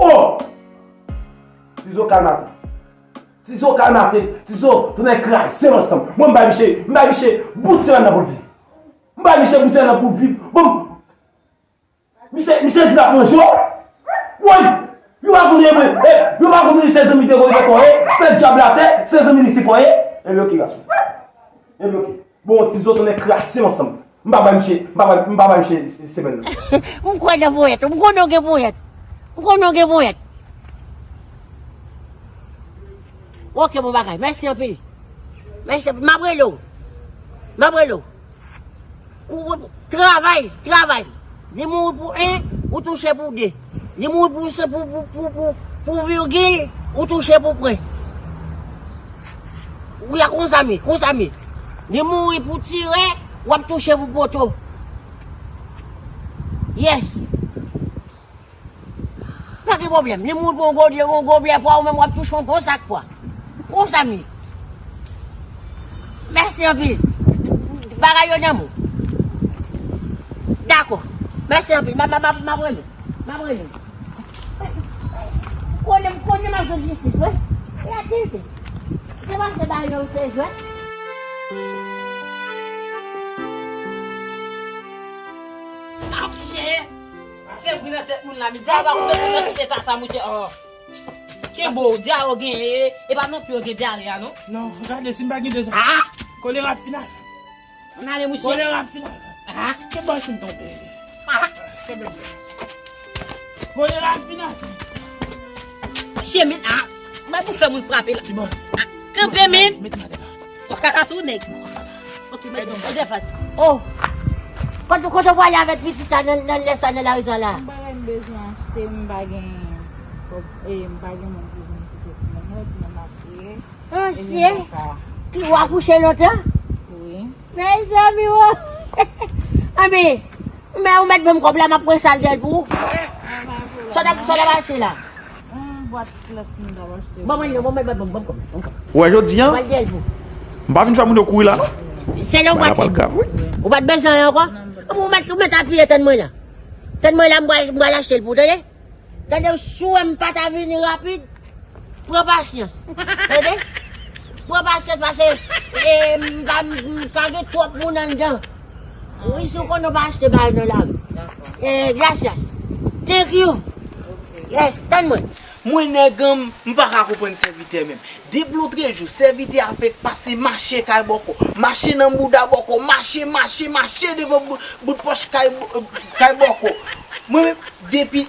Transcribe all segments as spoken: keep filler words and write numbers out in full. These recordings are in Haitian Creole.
Oh! Tizo kalmate. Tizo kalmate. Tizo tounen kraze m ansanm. Mwen m bay misye, m bay misye bout semèn nan pou l viv. M bay misye bout semèn nan pou l viv. Bon, misye, misye di l ap manje w. Woy! Yo pa konnen mwen. Eh, yo pa konnen se zanmi dekoratè, se dyab latè, se zanmi Lisifè. E bloke gason. E bloke. Bon, Tizo tounen kraze m ansanm. M pa bay misye, m pa bay, m pa bay misye semèn nan. M kwè nan ponyèt, m konnen w gen ponyèt. M konnen w gen ponyèt. Ok, bon bagay. Mèsi anpil. Mèsi anpil. M ap rele w. M ap rele w. Kou-, travay, travay. Li mouri pou en, ou touche pou de. Li mouri pou, pou, pou, pou, pou, pou virgil, ou touche pou pwen. Ou la konsa m ye, konsa m ye. Li mouri pou tirè, w ap touche pou poto. Yes. Pa gen pwoblèm. Li mouri pou yon gwo, yon gwo byè pwa, ou menm w ap touche yon, yon sak pwa. Konsa m ye. Mèsi anpil. Bagay yo nan men w. Dakò. Mèsi anpil. M ap, m ap, m ap, m ap rele. M ap rele. Konnen, konnen m ap jwenn jistis, wi. E aktivite. Se pa se bagay yo se jwèt. Apche! Fè bri nan tèt moun la, mi di a pa konn fè moun nan kite ta sa, mouche. Oh. Kenbe w, dyare w genyen, e, e pa nan pye w gen dyare a, non? Non, gade, si m pa gen de sa. Ah! Kolera ap fin avè m. Ann ale, mouche. Kolera ap fin avè m. Ah! Kenbe w si m tonbe. Ah! Kenbe m. Kolera ap fin avè m. Mouche, men, ah! Mwen pou fè moun frape la. Ki bò? Ah! Kanpe, men. Met m atè la. W ap kaka sou nèg. Ok, mèt, mèt fas. Oh! Kote, kote w prale avèk pitit sa nan, nan lè sa, nan lari sa la? Yon bagay m bezwen achte, m pa gen kòb, e, m pa gen moun pou vin kite timoun mwen, timoun ap kriye. Oh, e m sye! Ki w akouche lontan? Wi. Mezanmi, oh! Anben, men ou mèt ban m kòb la, m ap pran sal dèl pou ou. Sa w t ap, sa w t ap achte la? Yon bwat klòt m t ap achte. Ban mwen l non, ban mwen, ban mwen, ban mwen kòb la, ban mwen kòb la. Ou wè jodi an? Pral dèl pou. M pa vin fè moun yo kouri la, non. Se lè w pa t, ou pa t bezwen ankò? Ou mèt, ou mèt apiye, tann mwen la. Tann mwen la, m pral, m pral achte l pou ou, tande? Tande, si w wè m pa ta vini rapid, pran pasyans. Tande? Pran pasyans, paske, e, m pa, m ka gen twòp moun anndan. Wi, si w konnen w pa achte bagay nan lari. E, gracias. Thank you. Yes, tann mwen. Mwen nèg an, m pa ka konprann sèvitè menm. Depi lotrejou, sèvitè a fèk pase mache kay Bòkò, mache nan bouda Bòkò, mache, mache, mache devan bout, bout pòch kay, kay Bòkò. Mwen menm, depi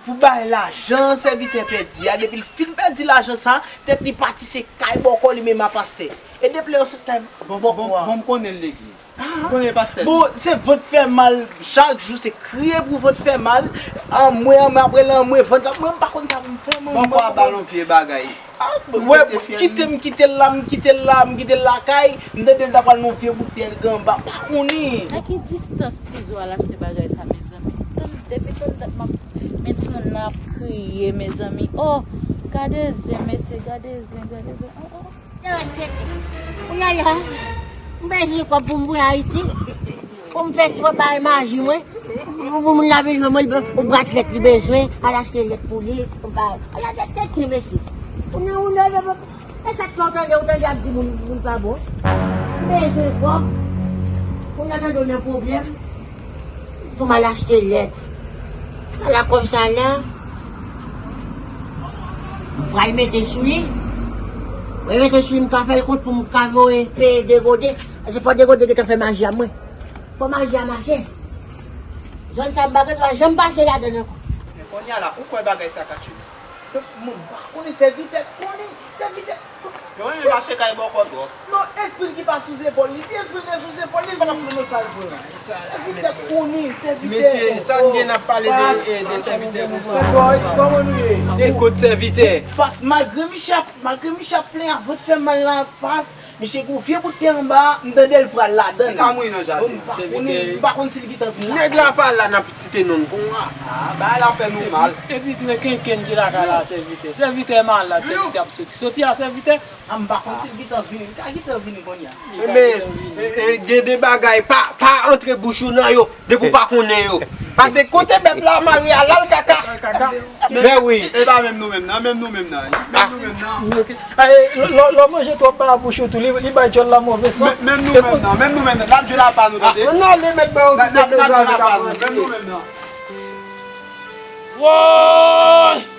pou bay lajan sèvitè pèdi a, depi l fin pèdi lajan sa, tèt li pati se kay Bòkò li menm a pastè. E depi lè yo sot kay Bòkò a. Bon, bon, bon, m konnen l legliz. Ah. Ou konnen pastè. Bon, se vant fè mal, chak jou se kriye pou vant fè mal. Anmwe, anmwe, apre l anmwe, vant la, mwen m pa konn sa pou m fè, mwen. Bon, mwen, kwa ba l yon vye bagay. Ah, wè, kite m kite l la, m kite l la, m kite l lakay, m tande l ta pral nan yon vye boutèy ganba, m pa konnen. Nan ki distans Tizo al achte bagay sa, mezanmi? Tann, depi tann dat m ap, men timoun nan ap kriye, mezanmi. Oh, gade zen, mesye, gade zen, gade zen. Oh, oh. Derespekte. Kounye a la, m bezwen kòb pou m voye Ayiti. Pou m fè twòp bagay maji mwen. Pou, pou moun la vin jwenn mwen, li be-, yon bwat lèt li bezwen, al achte lèt pou li, yon bagay. Ala tèt tèt li, mesye. Kounye a, ou lè, lè, lè, e sa k fè w tande, ou tande ap di moun, moun pa bon. M bezwen kòb. Kounye a tande w nan pwoblèm. Pou m al achte lèt. Ala kòb sa la. M pral mete sou li. Mwen mete sou li, m ka fè l kont pou m ka voye peye Degode. Paske fò Degode gentan fè maji a mwen. Fò maji a mache. Zòn sa m pa gen dwa janm pase ladan l ankò. Men kounye a la, ou kwè bagay sa ka tchwe misye? Mwen pa konnen, sèvitè konnen, sèvitè. Yo renmen mache kay Bòkò twòp. Non, espri l ki pa sou zepòl li. Si espri l te sou zepòl li, li pa t ap konnen sa l jwenn. Sèvitè konnen, sèvitè. Mesye, sa n gen n ap pale de, eh, de sèvitè konsa. Boy, kòman nou ye? E kot sèvitè? Pas, malgre misye ap, malgre misye ap plenyen avè fè mal la, pas, misye gen yon vye bout tè anba, m tande l pral ladan l. Li ka mouri nan jaden. M pa konnen, m pa konn si l gentan vin la. Nèg la pa la, n ap site non l konsa. Ah, bagay la fè nou mal. Epi, epi, tou e kenken ki lakay la, sèvitè. Sèvitè malad, sèvitè ap soti. Soti a sèvitè. Ah, m pa konn si l gentan vini. Li ka gentan vini kounye a. Li ka gentan vini. Enben, e, e, gen de bagay, pa, pa antre bouch ou nan yo, depi w pa konnen yo. Pase kote bèf la mare a, l al kaka. Kaka. Men wi. E pa menm nou menm nan, menm nou menm nan. Menm nou menm nan. Lè w manje twòp ba bouch ou tou, li bay djòl la move san. Menm nou menm nan, menm nou menm nan. N ap jwe la pa nou, tande. Ann ale, mèt ba yo kite se zòrèy yo k ap manje. Menm nou menm nan. Woy!